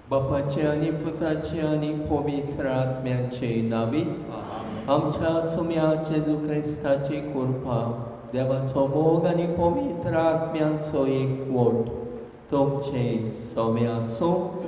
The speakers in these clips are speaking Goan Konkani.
बापाचे आनी पवित्र आत्म्याचे नांवी आमच्या सोम्या जेजू क्रिस्ताची कृपा, देवाचो मोग आनी पवित्र आत्म्याचो एकवट तुमचे सोम्या आसूं.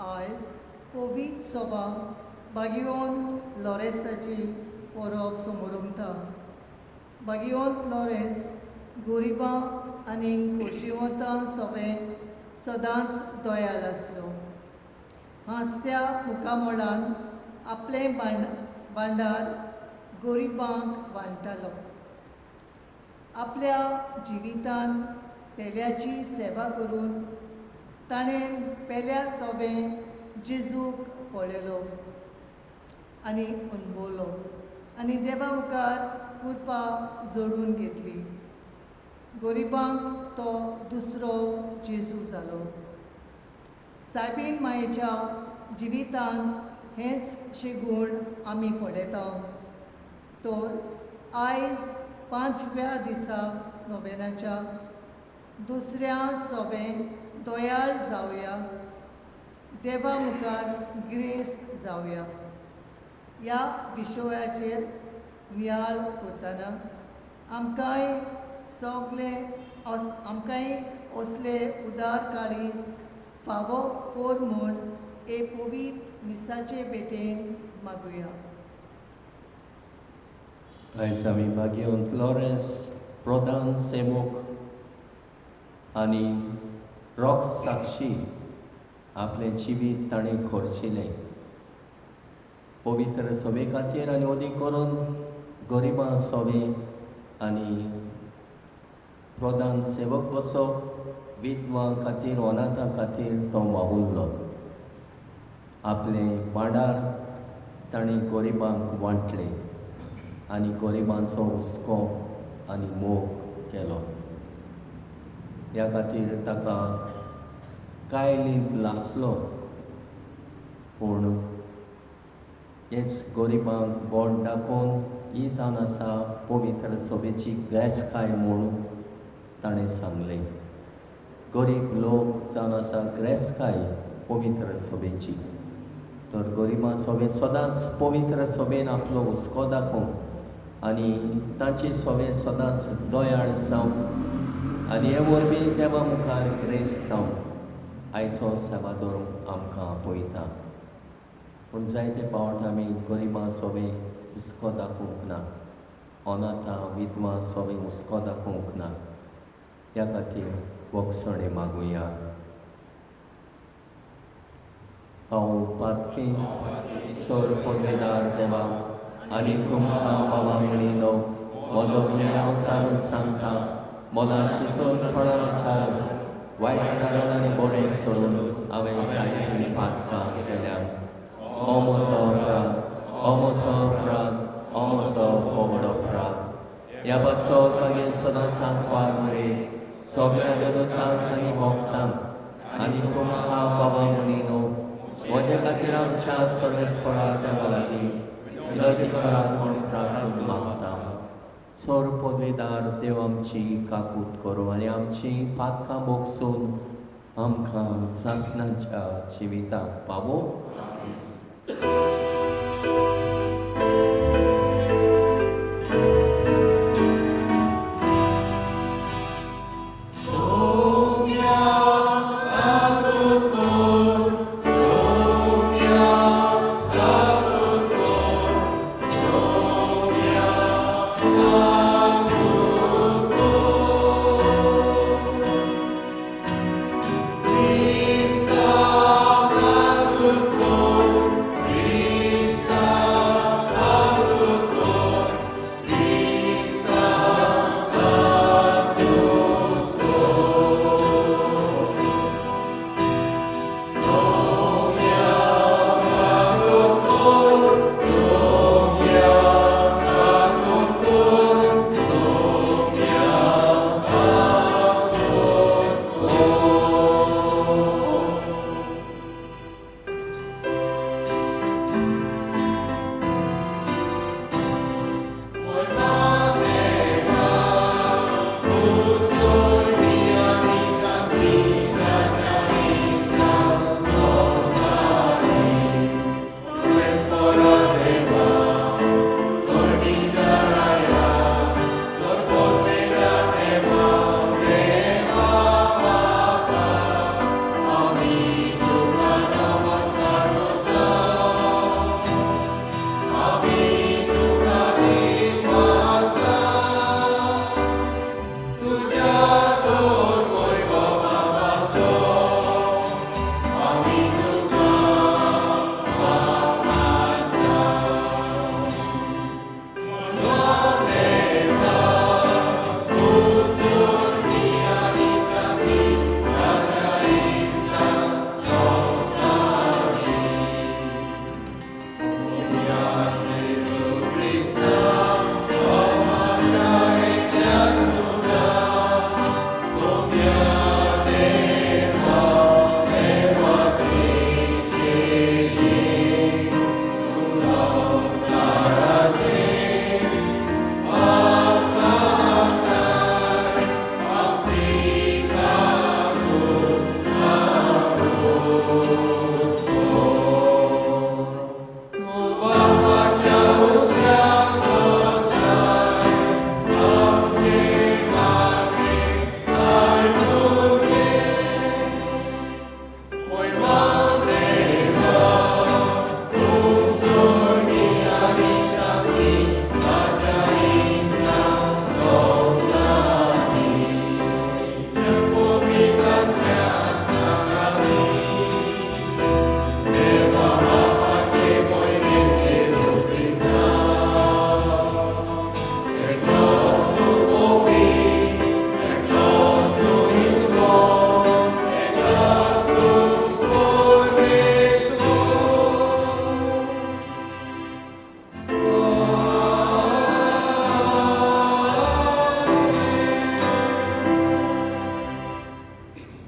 आयज कोवीड सभा बागियोन लॉरेन्साची परब समोरमता. बागियोन लॉरेन्स गोरिबां आनी खोशीवंतां सभेंत सदांच दयाल आसलो. हांसत्या मुखामळान आपलें भांडार गोरिबांक वांट्टालो. आपल्या जिवितान पेल्याची सेवा करून ताणें पेल्या सोबें जेजूक पळयलो आनी अणभवलो आनी देवा मुखार कृपा जोडून घेतली. गरिबांक तो दुसरो जेजू जालो. सायबीन मायेच्या जिवितांत हेच शेगूण आमी पळयता. तर आयज 5व्या दिसा नोवेनाच्या दुसऱ्या सोबें दयाळ जावया, देवा मुखार ग्रेस जावया. ह्या विशयाचेर नियाळ करतना आमकांय सगळे आमकांय असले उदार काळीज फावो कोर म्हूण एक पवित्र मिसाचे भेटेन मागुया. आयज आमी बागियोन लॉरेन्स प्रधान सेवक आनी रोख साक्षी आपलें जिवीत ताणें खर्चिलें पवित्र सभे खातीर आनी अदीक करून गरिबां सभे आनी प्रधान सेवक कसो विधवां खातीर अनाथां खातीर तो वावुरलो. आपलें भांडार ताणें गरिबांक वांटलें आनी गरिबांचो हुस्को आनी मोग केलो. ह्या खातीर ताका कायलींत लासलो, पूण हेच गरिबांक बोट दाखोवन ही जावन आसा पवित्र सभेची ग्रेसकाय म्हूण ताणें सांगलें. गरीब लोक जावन आसा ग्रेसकाय पवित्र सभेची. तर गरिबां सभेन सदांच पवित्र सभेन आपलो हुस्को दाखोवंक आनी तांची सवे सदांच दयाळ जावं आनी हे वरवीं देवा मुखार ग्रेस जावं आयचो सेवादोर आमकां आपयता. पूण जायते पावट आमी गरिबां सोवे हुस्को दाखोवंक ना, अनाथा विधवा सोवे हुस्को दाखोवंक ना. ह्या खातीर भोगसणे मागुया. हांव पातकी सोर पदवेदार देवा आनी तुमकां बाबा म्हणिल्लो म्हजो गुन्यांव सारून सांगता. मनाची चड थोडा विचार वायट कारण आनी बरें सोडून हांवें जायतीं पातकां केल्या. हो म्हजो अपराध, हो म्हजो अपराध, हो म्हजो व्हड अपराध. ह्या पासत मागीर सदांच फार मरे सगळ्या देवतांक आनी भक्तांक आनी तुमकां बाबा म्हणिनो म्हजे खातीर आमच्या सर्वेस्परा देवा लागीं विनंती करात म्हूण प्रार्थना मागता. सोर पदवेदार देव आमची काकूत करूं आनी आमची पातकां भोगसून आमकां सासणाच्या जिविताक पावो.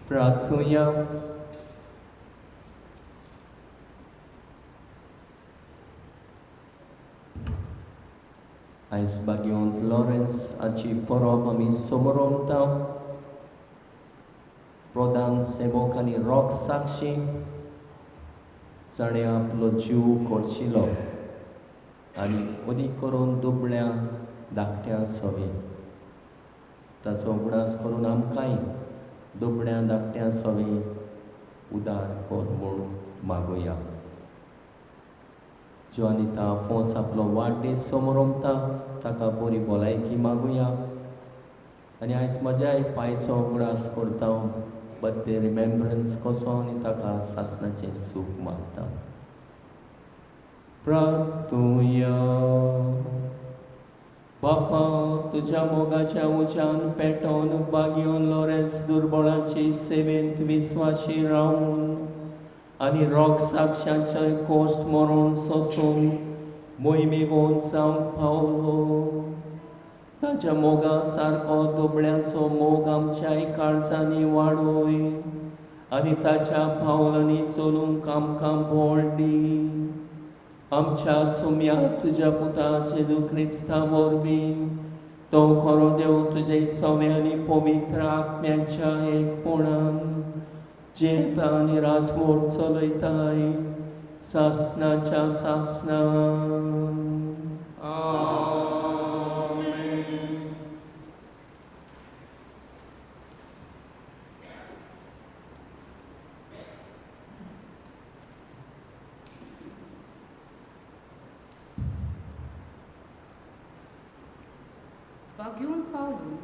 प्रार्थुया. आयज बागेवंत लॉरेन्स हाची परब आमी समोरता. प्रधान सेवक आनी रोग साक्षी जाणें आपलो जीव खर्चिलो आनी अदीक करून दुबळ्या धाकट्यां सवे. ताचो उगडास करून आमकांय दुबळ्या धाकट्यां सवे उदार कर म्हूण मागुया. जोनिता आफोंस आपलो वाडदीस समरमता, ताका बरी भलायकी मागुया. आनी आयज म्हज्याय पायचो उगडास करता, बर्थडे रिमेम्ब्रन्स कसो, आनी ताका सासणाचें सूख मागता. प्रार्थुया. बापा, तुज्या मोगाच्या उज्यान पेटोवन बागयोन लोरेंस दुर्बळाची सेवेंत विस्वाशी रावन आनी रोग साक्षाचे कोश्ट मरण सोसून मोहिमेवोन जावंक पावलो. ताच्या मोगा सारको दुबळ्यांचो मोग आमच्याय काळजांनी वाडोय आनी ताच्या पावलांनी चलूंक आमकां बळ दी. आमच्या सुम्या तुज्या पुता जेजू क्रिस्ता वरवीं, तो खरो देव तुजे सवे आनी पवित्र आत्म्याच्या एकपणान जियेता आनी राजवट चलयताय सासणाच्या सासणां. बाग्योन पावलून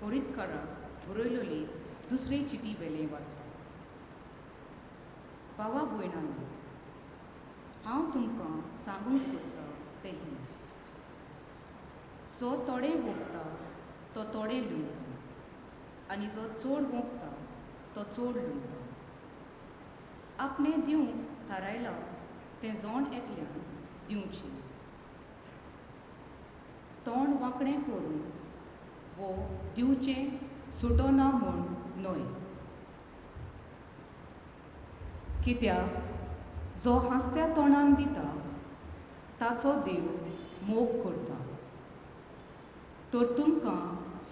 कोरितकाराक बरयलोली दुसरे चिटी वेलें वाचा. बाबा भयणांनो, हांव तुमकां सांगूंक सोदता तें हें, जो थोडें वोंपता तो थोडें लुंयता आनी जो चड वोंपता तो चड लुंयता. आपणें दिवंक थारायलां तें जण एकल्यान दिवचें. तोंड वांकडें करून वो दिवचें सुटो ना म्हूण न्हय, कित्याक जो हांसत्या तोंडान दिता ताचो देव मोग करता. तर तुमकां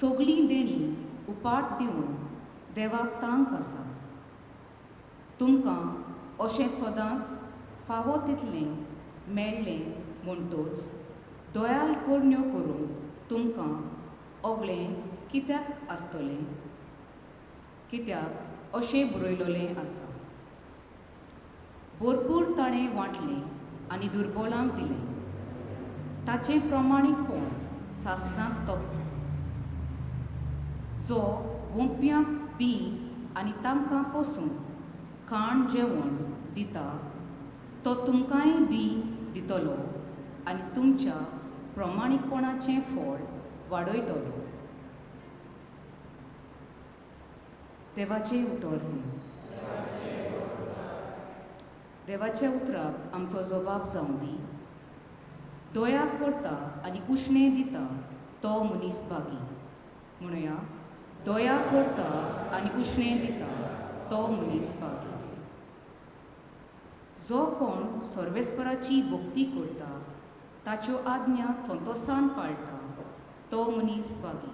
सगळीं देणीं उपाट दिवंक देवाक तांक आसा. तुमकां अशें सदांच फावो तितलें मेळ्ळें म्हणटोच दयाल करण्यो करून तुमकां ओगळें कित्याक आसतलें? कित्याक अशें बरयलोलें आसा, भरपूर ताणें वांटलें आनी दुर्बोलांक दिलें. ताचें प्रमाणीकपण सासणाक तोपता. जो वोंपयांक बी आनी तांकां पोसूंक खाण जेवण दिता तो तुमकांय बी दितलो आनी तुमच्या प्रमाणीकपणाचें फळ वाडयतलो. देवाचें उतर हें. देवाच्या उतराक आमचो जबाब जावं दी. दया करता आनी उश्णें दिता तो मनीस भागी. म्हणुया, दया करता आनी उश्णें दिता तो मनीस भागी. जो कोण सर्वेस्पराची भक्ती करता, ताच्यो आज्ञा संतोसान पाळटा तो मनीस भागी.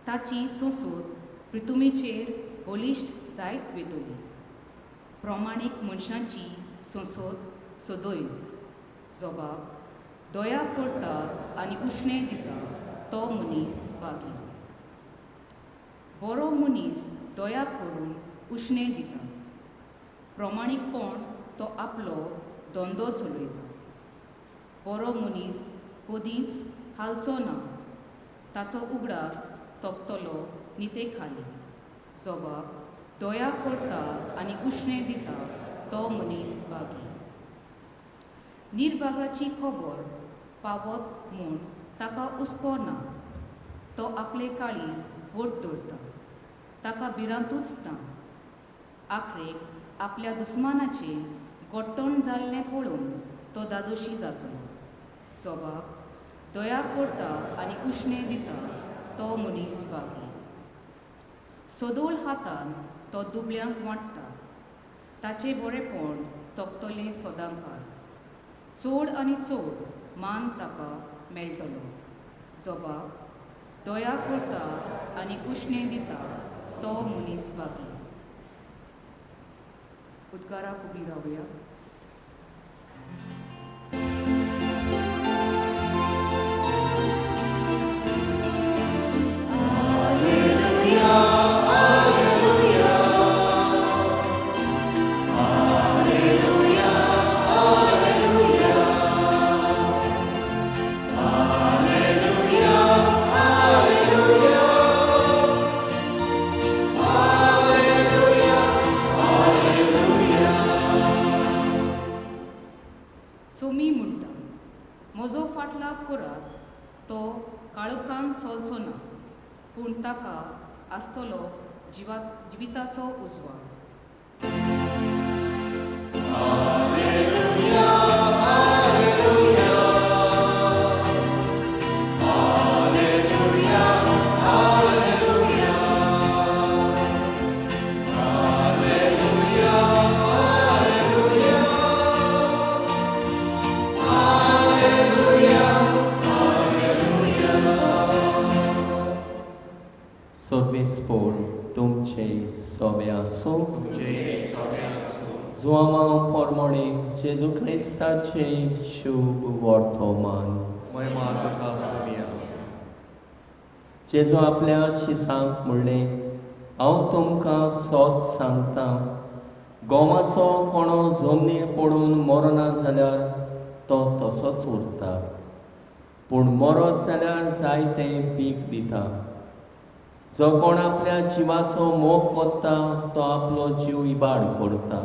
ताची सोंसोत पृथुमीचेर बळिश्ट जायत वेतली. प्रमाणीक मनशांची संसद सदैव. जबाब, दया करता आनी उश्णें दिता तो मनीस भागी. बरो मनीस दया करून उश्णें दिता. प्रमाणीकपण तो आपलो धंदो चलयता. बरो मनीस कदींच हालचो ना, ताचो उगडास तोपतलो निते खाली. जबाब, दया करता आनी उश्णें दिता तो मनीस भागी. निर्भागाची खबर पावत म्हूण ताका हुस्को ना, तो आपले काळीज व्हड दवरता, ताका भिरांतूच ना. आखरेक आपल्या दुस्मानाचें गोट्टण जाल्लें पळोवन तो दादोशी जातलो. जबाब, दया करता आनी उश्णें दिता तो मनीस भागी. सदोळ हातान तो दुबळ्यांक वांट्टा, ताचें बरेपण तोखतलें सदांकाळ. चड आनी चड मान ताका मेळटलो. जबाब, दया करता आनी उश्णें दिता तो मनीस भागी. उद्गाराक उबी रावया. पूण ताका आसतलो जिविताचो उजवाड. जुआंव पोरमोणे जेजू क्रिस्ताचे शुभ वर्तमान. जेजू आपल्या शिसांक म्हणलें, हांव तुमकां सत सांगता, गोवाचो कोणो जमनीर पडून मरना जाल्यार तो तसोच उरता, पूण मरत जाल्यार जायतें पीक दिता. जो कोण आपल्या जिवाचो मोग करता तो आपलो जीव इबाड करता,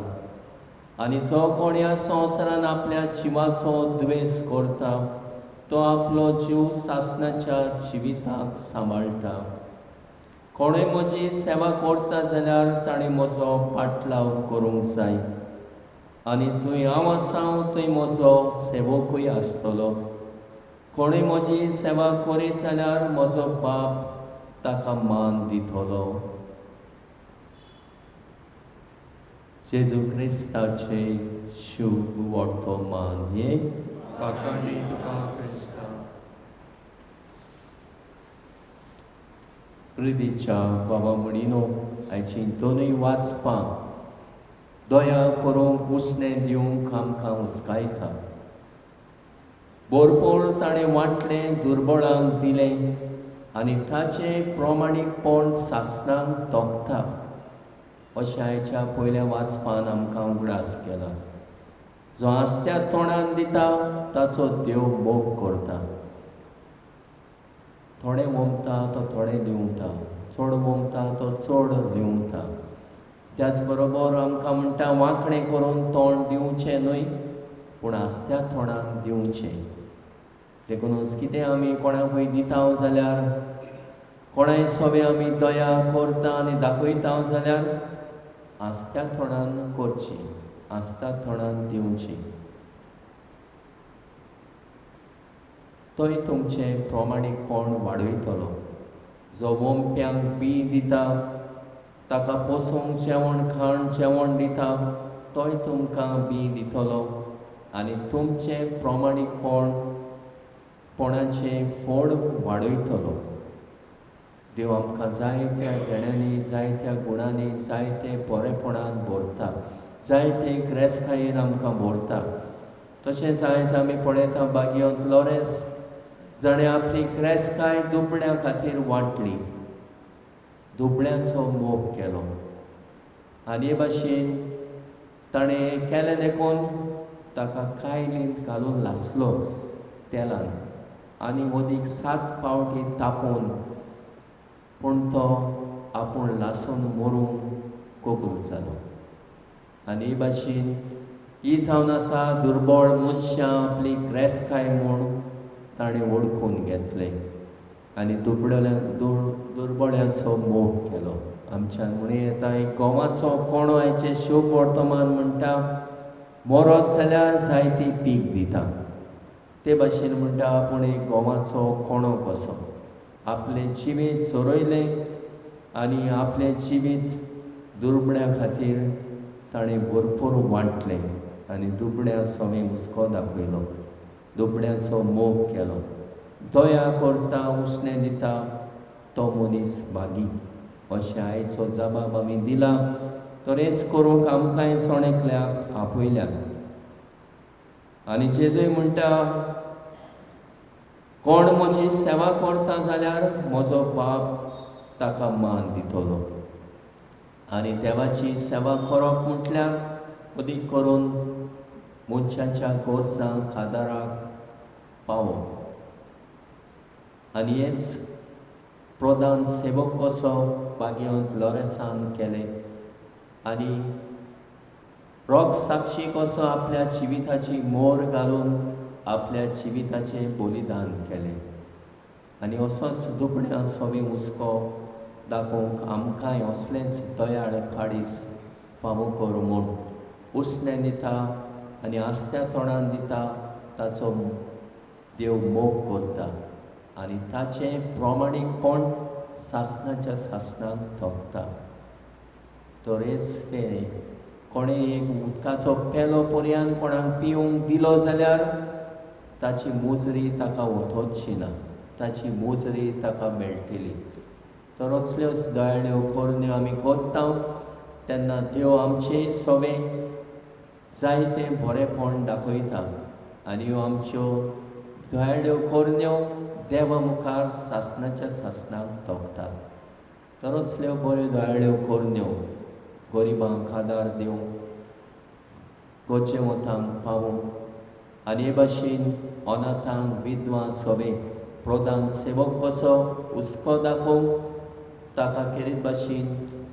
आनी जो कोण ह्या संवसारान आपल्या जिवाचो द्वेस करता तो आपलो जीव सासणाच्या जिविताक सांबाळटा. कोणूय म्हजी सेवा करता जाल्यार ताणें म्हजो पाटलाव करूंक जाय, आनी जंय हांव आसा थंय म्हजो सेवकूय आसतलो. कोणूय म्हजी सेवा करीत जाल्यार म्हजो बाप ताका मान दितलो. जेजू क्रिस्ताचे शुभ वर्तमान. हे प्रितीच्या बाबा म्हणिनो, आयची दोनूय वाचपां दया करूंक उश्णें दिवंक आमकां हुस्कायता. भरपूर ताणें वांटलें, दुर्बळांक दिलें, आनी ताचें प्रमाणीकपण सासणांक तोखता अशें आयच्या पयल्या वाचपान आमकां उगडास केला. जो आसत्या तोंडान दिता ताचो देव मोग करता. थोडें वमता तो थोडें लिवता, चड वमता तो चड लिवता. त्याच बरोबर आमकां म्हणटा वांकणें करून तोंड दिवचें न्हय, पूण आसत्या तोंडान दिवचें. देखूनच कितें आमी कोणाकूय दिता जाल्यार, कोणाय सोबे आमी दया करता आनी दाखयता जाल्यार आसत्या तोंडान करची, आसत्या तोंडान दिवची. तोय तुमचें प्रमाणीकपण वाडयतलो. जो वोमप्यांक बी दिता ताका पोसूंक जेवण खाण जेवण दिता तोय तुमकां बी दितलो, आनी तुमचें प्रमाणीकपण पणाचें फोड वाडयतलो. देव आमकां जायत्या देण्यांनी, जायत्या गुणांनी, जायते बरेपणान भरता, जायते ग्रेस्तायेन आमकां भरता. तशेंच आयज आमी पळयता बागियोंत लॉरेन्स जाणें आपली ग्रेस्ताय दुबण्या खातीर वांटली, दुबळ्यांचो मोग केलो, आनी हे भाशेन ताणें केलें देखून ताका कायलींत घालून लासलो तेलान, आनी वदीक 7 फावटी तापोवन, पूण तो आपूण लासून मरूंक कबूल जालो. आनी हे भाशेन ही जावन आसा दुर्बळ मनशां आपली ग्रेस्ताय म्हूण ताणें वळखून घेतलें आनी दुर्बळ्यांचो मोग केलो. आमच्यान म्हणूं येता एक गोवाचो कोणो आयचें शुभ वर्तमान म्हणटा, मरत जाल्यार जायती पीक दिता. ते भाशेन म्हणटा आपूण एक गोवाचो कोणो कसो आपलें जिवीत सोरयलें आनी आपलें जिवीत दुर्बळ्यां खातीर ताणें भरपूर वांटलें आनी दुबळ्यां स्वामी हुस्को दाखयलो, दुबळ्यांचो मोग केलो. दया करता, उश्णें दिता तो मनीस भागी अशें आयचो जबाब आमी दिला. तरेंच करूंक आमकांय सण एकल्याक आपयल्यात. आनी जेजूय म्हणटा, कोण म्हजी सेवा करता जाल्यार म्हजो बाप ताका मान दितलो. आनी देवाची सेवा करप म्हटल्यार अदीक करून मनशाच्या गरजांक आदाराक पावप. आनी हेच प्रधान सेवक कसो बागियोंत लॉरेसान केलें, आनी रोग साक्षी कसो आपल्या जिविताची मोर घालून आपल्या जिविताचें बलिदान केलें. आनी असोच दुबण्या सोबी हुस्को दाखोवंक आमकांय असलेंच दयाळ काळीज फावो करूं म्हूण उश्णें दिता आनी आस्त्या तोंडान दिता ताचो देव मोग करता आनी ताचें प्रमाणीकपण सासणाच्या सासणाक थोकता. तरेच तें कोणें एक उदकाचो पेलो पर्यान कोणाक पिवंक दिलो जाल्यार ताची मोजरी ताका वतोची ना, ताची मोजरी ताका मेळटली. तर असल्योच दयाळ्यो करण्यो आमी करता तेन्ना देव आमचे सवे जायतें बरेंपण दाखयता आनी ह्यो आमच्यो दयाळ्यो करण्यो देवा मुखार सासणाच्या सासणाक तोखतात. तर असल्यो बऱ्यो दयाळ्यो करण्यो गरिबांक आदार दिवंक, गरजेवंतांक पावोवंक आनी हे भाशेन अनाथांक, विधवां सोबे प्रधान सेवक कसो हुस्को दाखोवंक ताका खेरीत भाशेन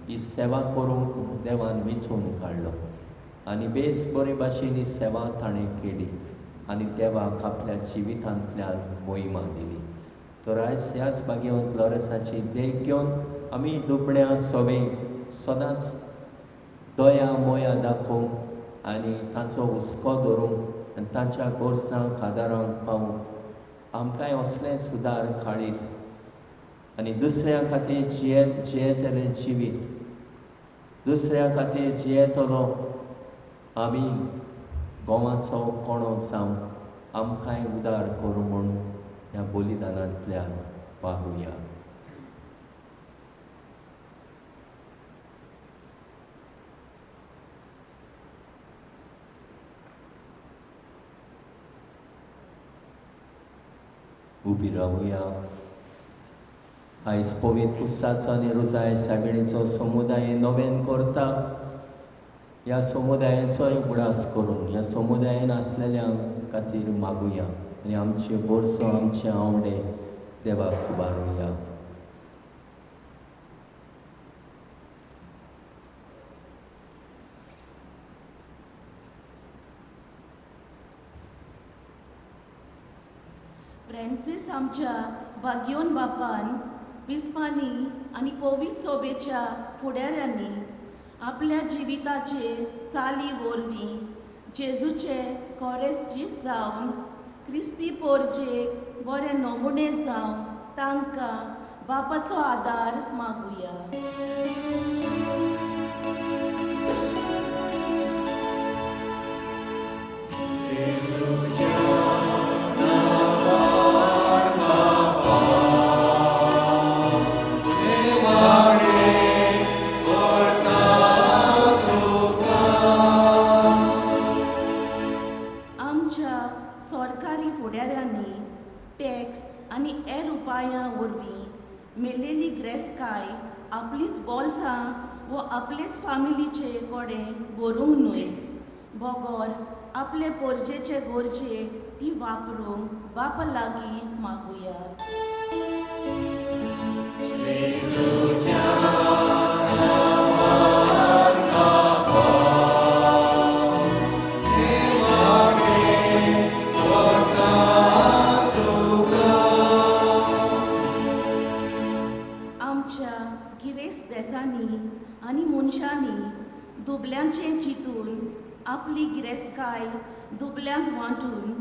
ही सेवा करूंक देवान विंचून काडलो आनी बेस बरे भाशेन ही सेवा ताणें केली आनी देवाक आपल्या जिवितांतल्यान मोहिमा दिली. तर आयज ह्याच भाग्यवंत लॉरसाची देख घेवन आमी दुबण्या सोबे सदांच दया मोया दाखोवंक आनी तांचो हुस्को धरूंक आनी तांच्या गरजांक आदारांक पावूंक आमकांय असलेंच उदार काळीज आनी दुसऱ्या खातीर जियेतलें जिवीत, दुसऱ्या खातीर जियेतलो आमी गोवाचो कोणो जावंक आमकांय उदार करूं म्हूण ह्या बलिदानांतल्यान मागुया. उबी रावया. आयज पवित्र पुस्ताचो आनी रोजाय सायबिणीचो समुदाय नवेन करता. ह्या समुदायाचोय उगडास करून ह्या समुदायान आसलेल्या खातीर मागुया आनी आमचे बोरसो, आमचे आवडे देवाक उबारुया. फ्रांसीस आमच्या भाग्योन बापान, बिस्पांनी आनी पवित्र सोबेच्या फुडाऱ्यांनी आपल्या जिविताचे चाली वरवीं जेजूचे कोरेस्जीस जावन क्रिस्ती पोरजेक बरे नमुने जावन तांकां बापाचो आदार मागुया. सरकारी फुडाऱ्यांनी टॅक्स आनी हेर उपायां वरवीं मेलेली ग्रेसकाय आपलीच बोल्सां वो आपलेच फामिलीचे कडेन भरूंक न्हय, बगर आपले पोरजेचे गरजेक ती वापरूंक बापा लागीं मागुया. आनी मनशांनी दुबल्यांचें चिंतून आपली गिरेस्तकाय दुबल्यांक वांटून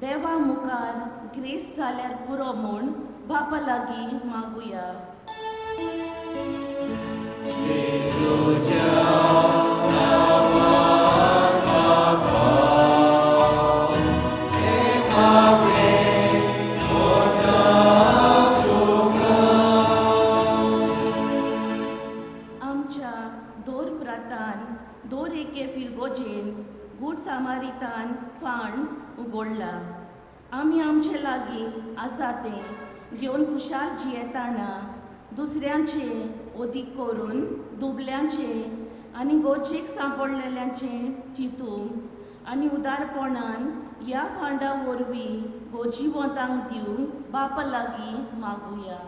देवा मुखार ग्रेस जाल्यार पुरो म्हूण बापा लागीं मागुया. दर एके फिरगोजेन गूड सामारितान फांड उगडला. आमी आमचे लागीं आसा तें घेवन खुशाल जियेताना दुसऱ्यांचें ओदीक करून दुबल्यांचें आनी गरजेक सांपडलेल्यांचें चिंतूंक आनी उदारपणान ह्या फांडा वरवीं गरजेवंतांक दिवंक बापा लागीं मागुया.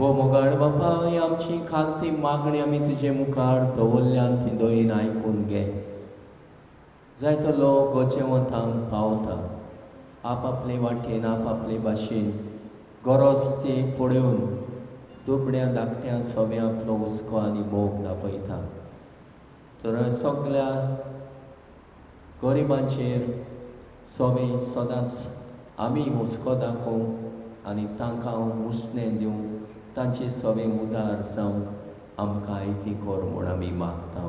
भोव मोगाळ बापा, ही आमची खालती मागणी आमी तुजे मुखार दवरल्यान ती दयेन आयकून घे. जायतो लोक गरजेवंतांक पावता, आपआपले वाटेन आपआपले भाशेन गरज ती पळोवन दुबड्या धाकट्या सगळ्या आपलो हुस्को आनी मोग दाखयता. तर सगळ्या गरिबांचेर सगळें सदांच आमी हुस्को दाखोवंक आनी तांकां उश्णें दिवंक तांचे सगळें उदार जावंक आमकां आयती कर म्हूण आमी मागता.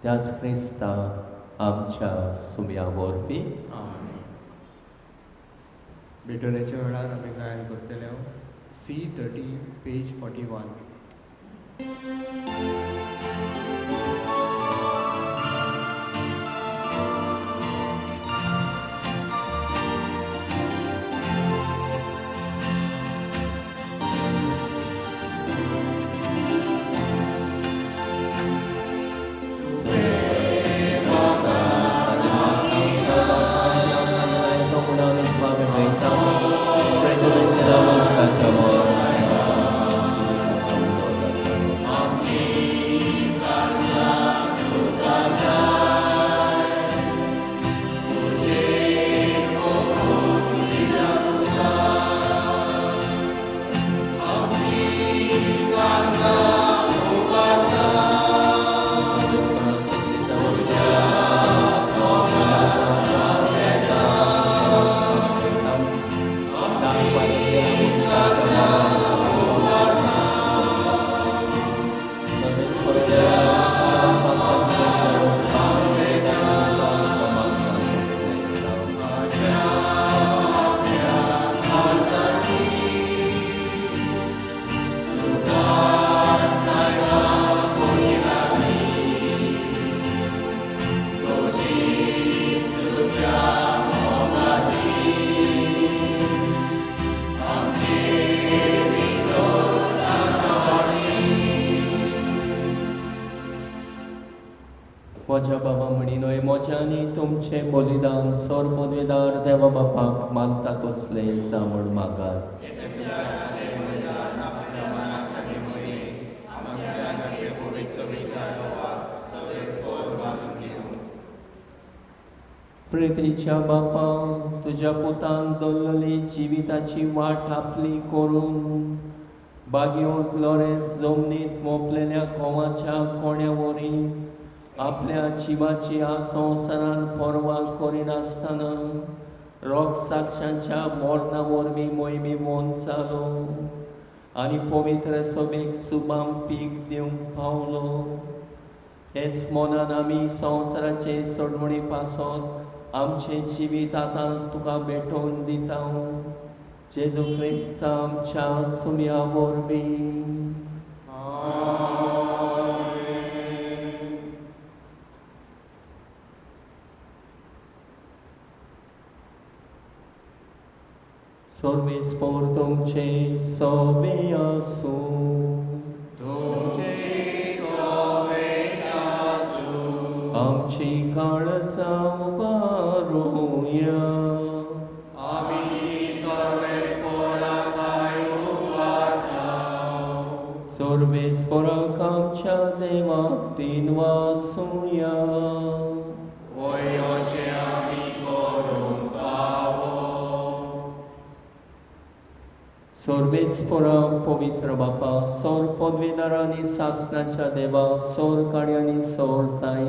त्याच क्रिस्ता आमच्या सुम्या वरवीं. भेटवण्याच्या वेळार आमी गायन करतले C30 page 41. म्हज्या बाबा म्हणी न्हय म्हज्या आनी तुमचें बलिदान सोर पदवेदार देवा बापाक मानता तसलें जावं म्हूण मागात. प्रेतीच्या बापा, तुज्या पुतान दवरलेली जिविताची वाट आपली करून बागयोत लॉरेन्स जमनीत मोपलेल्या गोवाच्या कोण्या वरी आपल्या जिवाची ह्या संवसारान पर्वा करिनासतना रोग साक्षांच्या मरणा वरवीं मोहिमे मोन जालो आनी पवित्र सभेक सुबाम पीक दिवंक पावलो. हेच मनान आमी संवसाराचे सोडवणी पासत आमचें जिवीत आतां तुका भेटोवन दिता. जेजू क्रिस्त आमच्या सुम्या वरवीं. सर्वेस्पोर तुमचे सवे आसूं. आमची काळजां उबारुया. सर्वेस्पोराक आमच्या देवाक तीन वासुया. सर्वेस्पोरा पवित्र बापा, सौर पदवीदार आनी सासणाच्या देवा, सौर काणी आनी सौर ताय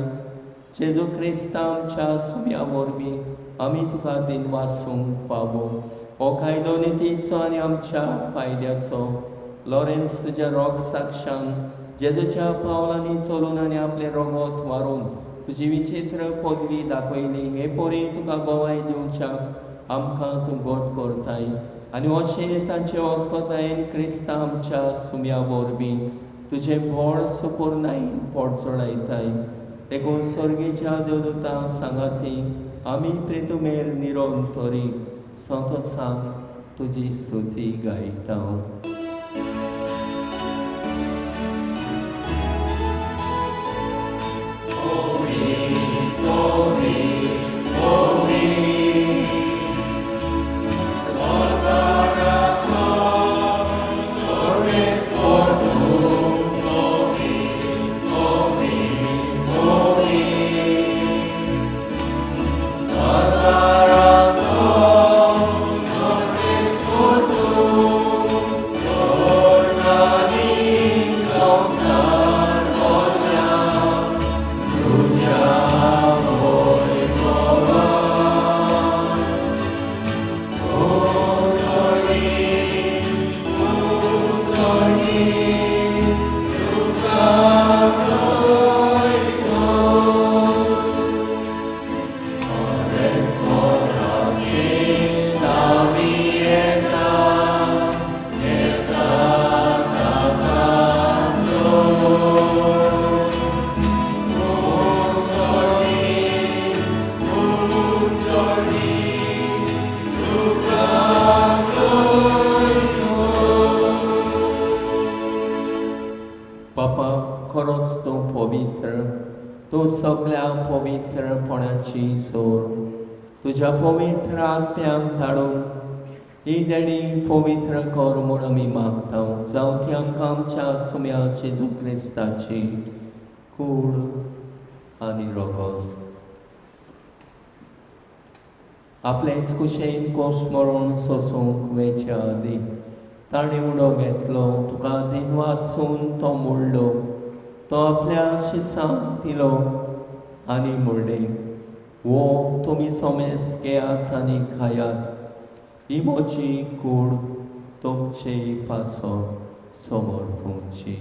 जेजू क्रिस्ता आमच्या सुम्या वरवीं आमी तुका दिनवासूंक फावो. हो कायदो नितीचो आनी आमच्या फायद्याचो. लॉरेन्स तुज्या रोग साक्षान जेजूच्या पावलांनी चलून आनी आपलें रोगोत वारोवन तुजी विचित्र पदवी दाखयली. हे परी तुका गवाय दिवच्याक आमकां तूं गोट करताय आनी अशें तांचे वस्कोतायेन क्रिस्ता आमच्या सुम्या वरवीं तुजें भोळ सुपुर्णायेन पोटचोडायताय. देखून सर्गेच्या देवदूतां सांगाती आमी प्रेतुमेर निरोन तरी संतोसान तुजी स्तुती गायता. Glory, glory, glory. तूं सगळ्या पवित्रपणाची सोर तुज्या पवित्र आत्म्याक धाडून ही देणी पवित्र कर म्हूण आमी मागता. जावं ती आमकां आमच्या सुम्या जेजू क्रिस्ताची कूड आनी रोगत. आपलेच कुशेन कोश मरण सोसूंक वेच्या आदीं ताणें उडो घेतलो, तुका दिनवासून तो मोडलो, तो आपल्या शिसांक दिलो आनी म्हणलें, वो तुमी सोमेस्त घेयात आनी खायात, ही म्हजी कूड तुमचे पासत समर्पूची.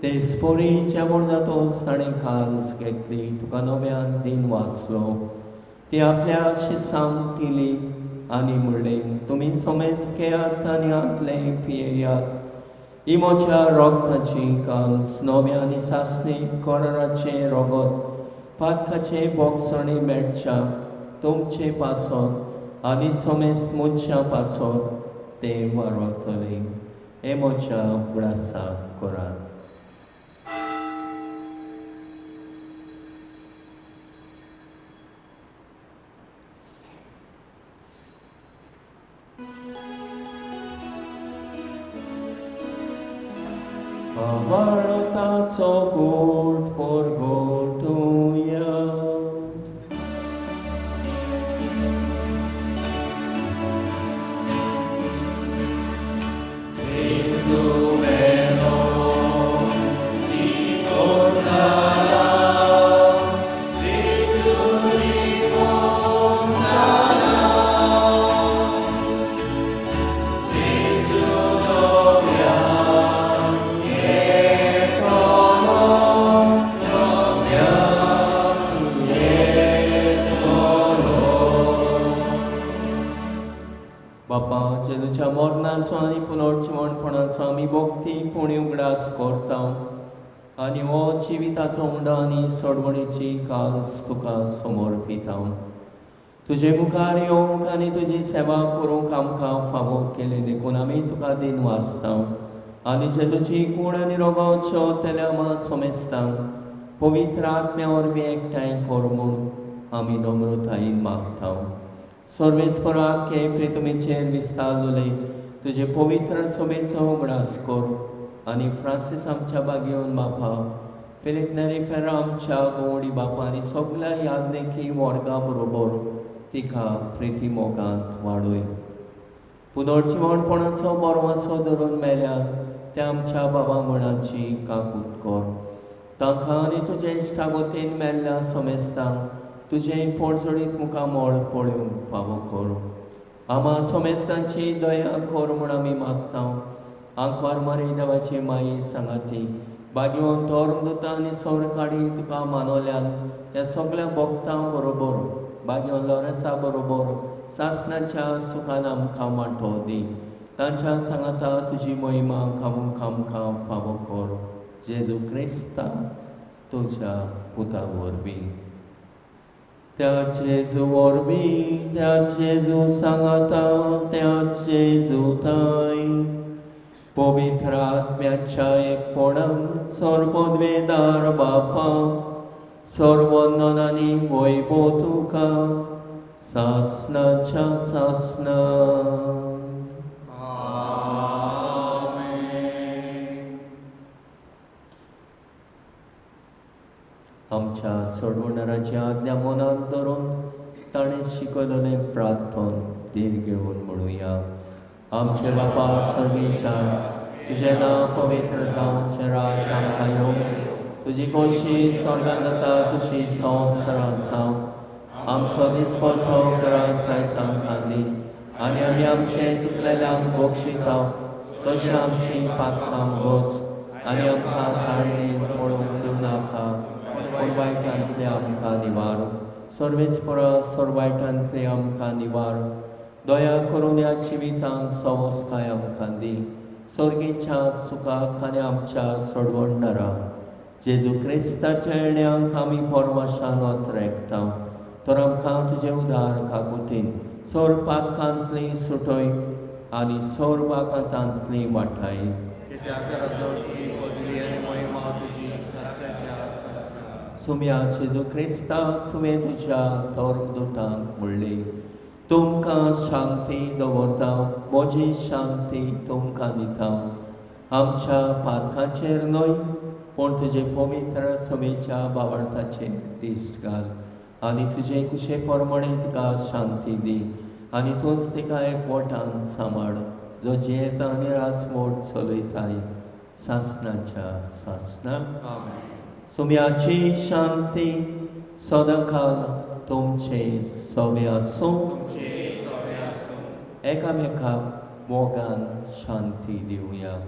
तेच परी जेवण जातोच ताणें काल्स घेतली, तुका नव्यान दिन वाचलो, ती आपल्या शिसांक दिली आनी म्हणलें, तुमी सोमेस्त घेयात आनी हांतलें पियेयात, ही म्हज्या रोगताची काल्स, नव्या आनी सासणी कराराचें रोगत, पातकाचें बोगसणी मेळच्या तुमचे पासत आनी सोमेस्त मनशां पासत तें वारतलें. हें म्हज्या उगडासाक करात. आवाळताचो गोट परगटुया. बापा, जेजूच्या मरणाचो आनी पुनर्जिवणपणाचो आमी भक्ती पुणी उगडास करता आनी हो जिविताचो उंडो आनी सोडवणेची काल्स तुका समर्पिता. तुजे मुखार येवंक आनी तुजी सेवा करूंक आमकां फावो केली देखून आमी तुका दिन वाचता आनी जेजूची कूड आनी रोगाच्यो तेल्या आमा समेस्तांक पवित्र आत्म्या वरवीं एकठांय कर म्हूण आमी नम्रतायेन मागता. सर्वेस्पराक हे प्रितुमेचेर विस्तारले तुजे पवित्र सभेचो उगडास कर आनी फ्रांसीस आमच्या बागेवन बापा, फिलीप नेरी फेर्रा आमच्या गोवडी बापा आनी सगल्या याज्ञिकी वर्गा बरोबर तिका प्रिती मोगांत वाडय. पुनर्जिवणपणाचो बरवासो धरून मेल्यार त्या आमच्या बाबा मणाची काकूत कर. तांकां आनी तुजे इश्टागोतीन मेल्ल्या समेस्तांक तुजें पोटजडीत मुखामळ पळोवंक फावो कर. आमा समेस्तांची दया कर म्हूण आमी मागता. आंकवार मारी देवाची माई सांगाती बागेवन धर्मदूता आनी सौरकाडी तुका मानवल्यान त्या सगल्या भक्तां बरोबर बागेवन लॉरेसा बरोबर सासणाच्या सुखान आमकां वांटो दी. तांच्या सांगाता तुजी महिमा खावूंक आमकां फावो कर. जेजू क्रिस्ता तुज्या पुता वरवीं. त्या जेजू वरवीं, त्या जेजू सांगाता, त्या जेजू ताय पवित्र आत्म्याच्या एकपणान सर्वद्वेदार बापा सर्वंदन आनी वैभव तुका सासणाच्या सासणा. आमच्या सोडवणाराची आज्ञा मनांत धरून ताणें शिकयलें प्रार्थन धीर घेवन म्हणुया. आमचे बापा सर्गेच्या, तुजें नांव पवित्र जावचें, राज आमकां येवं, तुजी खोशी स्वर्गांत जाता तशी संवसारांत जावं. आमचो दिसपट्टो ग्रास आयज आमकां दी आनी आमी आमचें चुकलेल्यांक बक्षिता तशें आमचीं पातकां बस आनी आमकां ताळणेन पळोवंक दिवं नाका, पूण वायटांतलें आमकां निवार. सर्वेस्परा सर्वायटांतलें आमकां निवार. दया करून ह्या जिवितांत सवस्काय आमकां दी. सर्गेच्या सुखाक आनी आमच्या सोडवणदारा जेजू क्रिस्ताच्या येण्यांक आमी परवाशान अत्रेकता, तर आमकां तुजें उदार काकुतीन सोर पातकांतली सुटय आनी सोर बाकातांतली वाठाय. सुम्या जेजू क्रिस्ता, तुवें तुज्या धर्मदूतांक म्हणली, तुमकां शांती दवरता, म्हजी शांती तुमकां दिता. आमच्या पातकांचेर न्हय पूण तुजे पवित्र समेच्या बावडताचेर दिश्ट घाल आनी तुजे कुशे प्रमाणे तुका शांती दी आनी तूंच तिका एकवटान सांबाळ, जो जियेता आनी राजमोड चलयताय सासणाच्या सासणाक. सुम्याची शांती सदांकाल तुमचे सवे आसूं. एकामेकाक मोगान शांती दिवया.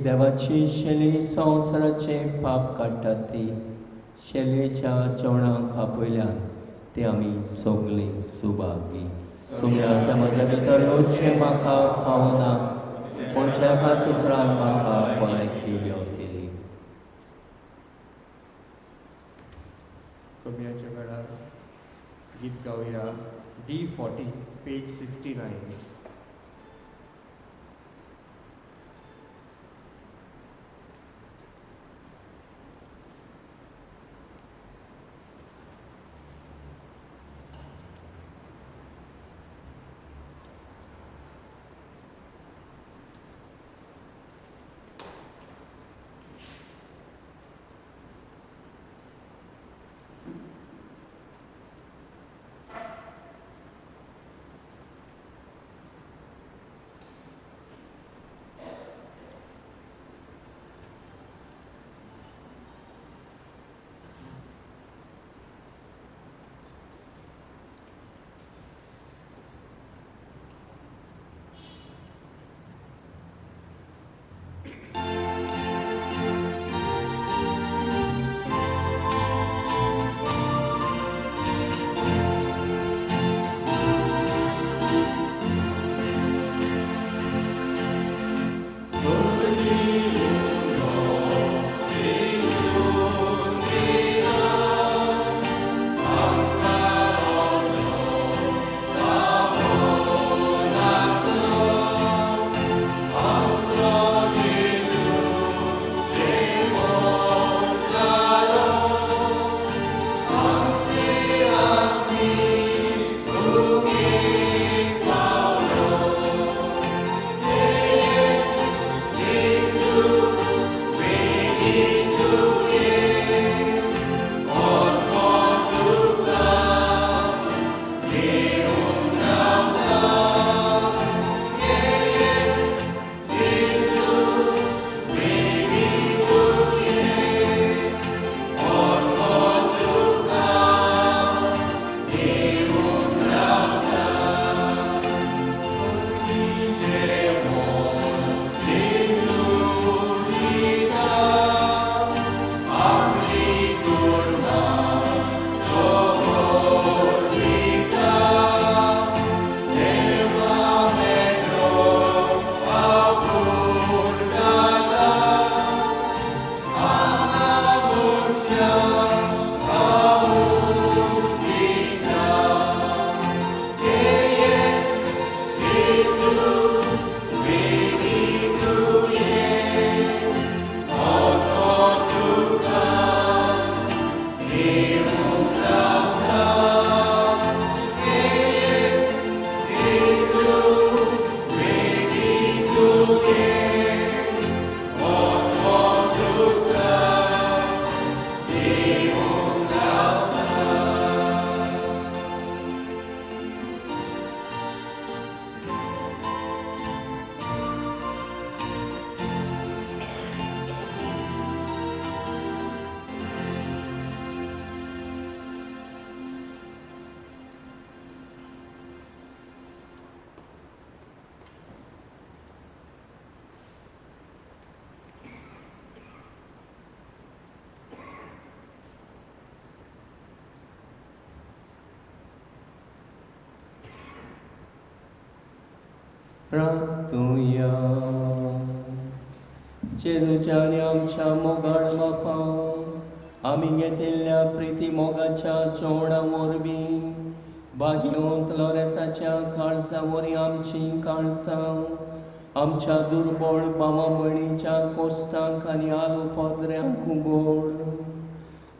देवाची शेली संवसाराचे पाप काडटात ती शेलेच्या जेवणाक आपयल्यान ते आमी सगळीं सुभागी. सुम्या त्या म्हज्या भितर येवचें म्हाका फावना, पूण एकाच उतरान म्हाका भलायकी मेवतली. कमयाच्या वेळार गीत गावया D40 page 69. प्रार्थुया. जेजूच्या आनी आमच्या मोगाळ बापा, आमी घेतिल्ल्या प्रिती मोगाच्या जेवणा वरवीं भाग्यवंत लॉरेसाच्या काळजा वरी आमचीं काळजां आमच्या दुर्बळ भावा भयणीच्या कोश्टांक आनी आलू पदऱ्यांक उगोड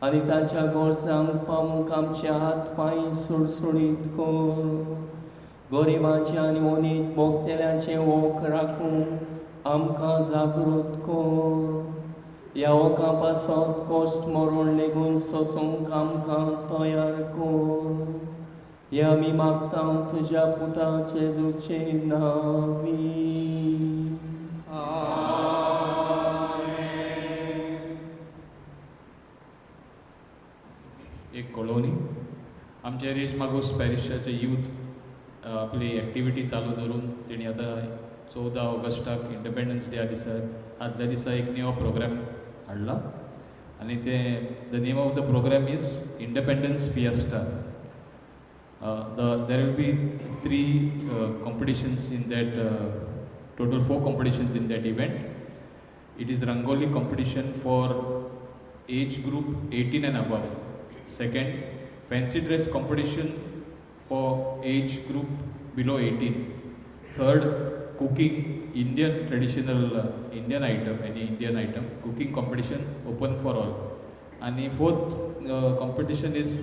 आनी तांच्या गरजांक पावूंक आमचे हात पांय सुळसुळीत कर. गरिबांचे आनी ओनीत भोगतेल्यांचे ओख राखूंक आमकां जागृत कर. ह्या ओखां पासत कश्ट मरण लेगून सोसूंक आमकां तयार कर. हें आमी मागता तुज्या पुता जेजूचे नांवी. एक कॉलोनी आमचे रेज मागूस पॅरिशाचे यूथ आपली एक्टिविटी चालू धरून तेणी आतां 14 ऑगस्टाक इंडिपेंडन्स डे दिसा आदल्या दिसा एक न्यू प्रोग्राम हाडला आनी ते the name of the program is Independence Fiesta. There will be three competitions in that, total four competitions in that event. It is Rangoli competition for age group 18 and above. Second, fancy dress competition for age group below 18. Third, cooking Indian traditional Indian item, any Indian item, cooking competition open for all. And the fourth competition is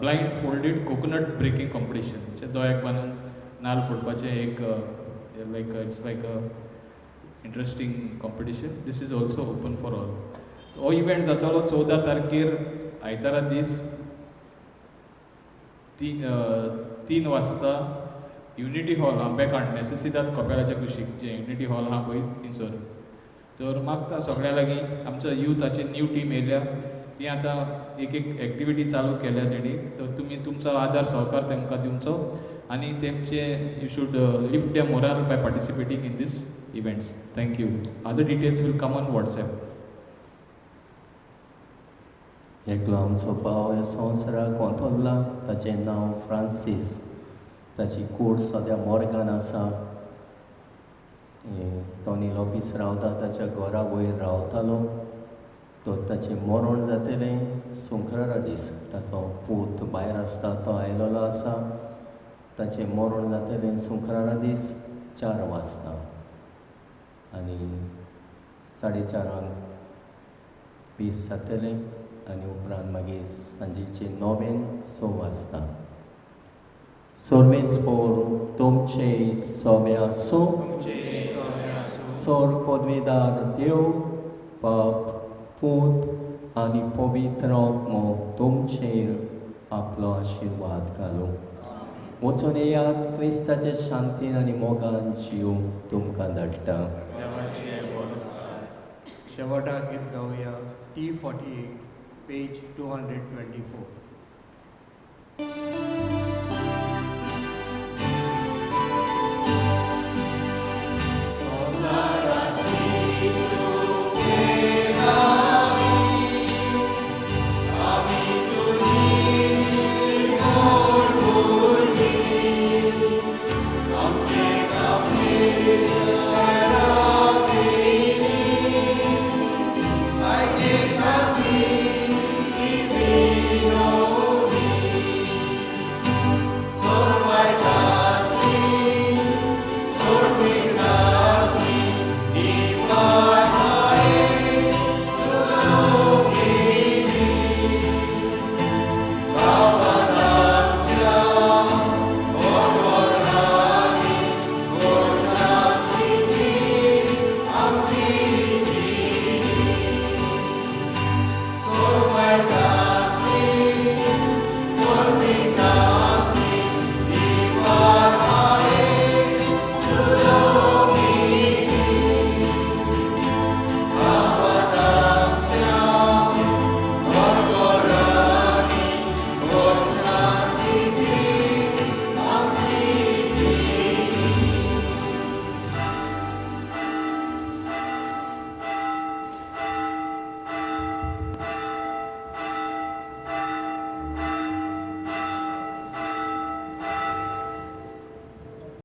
blind folded coconut breaking competition. दोळ्याक बांदून नाल्ल फोडपाचें एक like it's like a interesting competition. This is also open for all. हो इव्हेंट जातलो 14 तारखेर आयतारा दीस 3 वाजता युनिटी हॉल आंबेकांड नेसेसिदाद कपेलाच्या कुशीक जें युनिटी हॉल आहा पळय थिंगसर. तर मागता सगळ्यां लागीं आमच्या युथाची न्यू टीम येयल्या ती आतां एक एक एक्टिविटी चालू केल्या तेणी, तर तुमी तुमचो आदार सहकार तेमकां दिवचो आनी तेमचे you should lift their morale by participating in this events. Thank you. Other details will come on WhatsApp. एकलो आमचो भाव ह्या संवसाराक अंतरला, ताचें नांव फ्रांसीस. ताची कूड सद्या मोर्गान आसा. टॉनी लोपीस रावता ताच्या घरा वयर रावतालो. तो ताचें मरण जातलें सुंक्रारा दीस. ताचो पूत भायर आसता तो आयलेलो आसा. ताचें मरण जातलें सुंक्रारा दीस 4 वाजता आनी 4:30 पीस जातलें आनी उपरांत मागीर सांजेचे 9 6 वाजता. सर्वेस्पोर तुमचे सोबे आसूं. सोर पदवीदार देव बाप पूत आनी पवित्र आत्मो तुमचेर आपलो आशिर्वाद घालूं. वचून येयात, क्रिस्ताचे शांतीन आनी मोगान जीव तुमकां धाडटा. शेवटाक गीत गावया T 48, page 224.